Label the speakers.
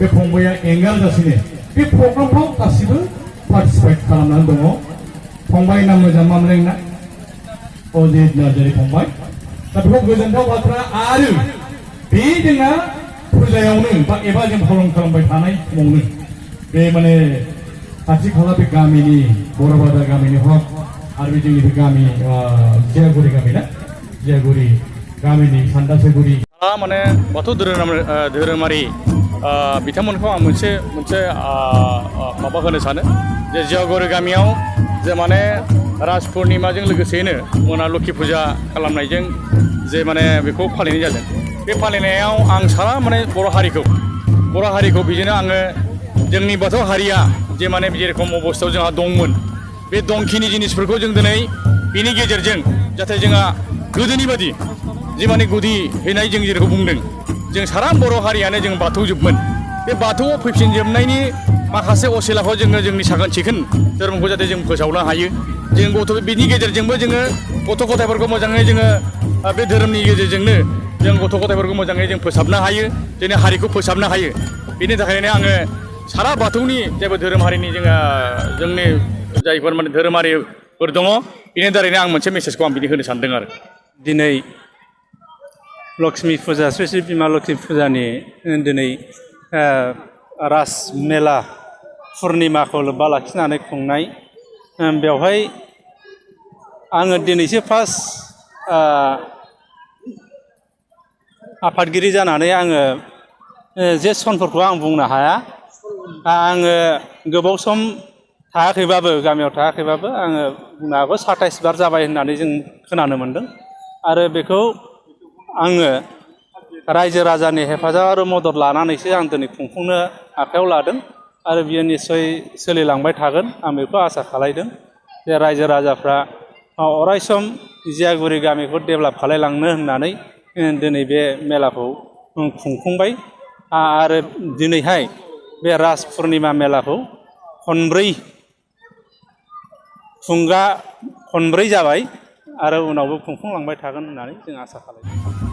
Speaker 1: बे फंबाया एंगारगासिनो बे प्रग्रामफ्राव गासिबो पार्टिसिपेट खालामनानै दङ फंबाय नाम मोजां मा मोनलाय अजित नार्जारि फंबाय दा बेखौ गोजोनथाव बाथ्रा आरो बे जोंना फुजायावनो बा एबा जों प्रग्राम खालामबाय थानाय समावनो बे माने खाथि खाला बे गामिनि बरबादा गामिनि हक आरो बे जोंनि बे गामि जियागुरि गामि ना जियागुरि गामिनि सान्दासुगुरि माने बाथौ धोरोमारि बिथांमोनखौ आं मोनसे माबा होनो सानो जे जियागुरि गामियाव जे माने राज पुर्णिमाजों लोगोसेनो मोना लोखि फुजा खालामनायजों जे माने बेखौ फालिनाय जादों बे फालिनायाव आं सारा माने बर' हारिखौ बिदिनो आङो जोंनि बाथौ हारिया जे माने जेरखम अबस्थायाव जोंहा दंमोन बे दंखिनि जिनिसफोरखौ जों दिनै बेनि गेजेरजों जाहाथे जोंहा गोदोनि बादि जे माने गुदि हैनाय जों जेरखम बुंदों जों सारा बर' हारियानो जों बाथौजोबमोन बे बाथौआव फैफिनजोबनायनि माखासे असिलाखौ जोङो जोंनि साखोन सिखोन धोरोमखौ जाहाथे जों फोसावनो हायो जों बिनि गेजेरजोंबो जोङो गथ' गथायफोरखौ मोजाङै जोङो बे धोरोमनि गेजेरजोंनो जों गथ' गथायफोरखौ मोजाङै जों फोसाबनो हायो जोंनि हारिखौ फोसाबनो हायो बेनि थाखायनो आङो सारा बाथौनि जेबो धोरोम हारिनि जोंनि जायफोर माने धोरोमारिफोर दङ बेनि दारैनो आं मोनसे मेसेजखौ आं बिदि होनो सानदों आरो
Speaker 2: दिनै लक्ष्मी फुजा श्री श्री बिमा लक्ष्मी फुजानि दिनै रास मेला पुर्निमाखौ लोब्बा लाखिनानै खुंनाय बेवहाय आङो दिनैसो फार्स्ट आफादगिरि जानानै आङो जे सनफोरखौ आं बुंनो हाया आङो गोबाव सम थायाखैबाबो गामियाव थायाखैबाबो आङो बुंनो हागौ 27 बार जाबाय होननानै जों खोनानो मोन्दों आरो बेखौ आङो रायजो राजानि हेफाजाब आरो मदद लानानैसो आं दिनै खुंफुंनो आखायाव लादों आरो बियो निस्सय सोलिलांबाय थागोन आं बेखौ आसा खालायदों जे रायजो राजाफ्रा अरायसम जियागुरि गामिखौ डेभेलप खालायलांनो होननानै दिनै बे मेलाखौ खुंफुंबाय आरो दिनैहाय बे रास पुर्निमा मेलाखौ खनब्रै जाबाय आरो उनावबो खुंफुंलांबाय थागोन होननानै जों आसा खालामो।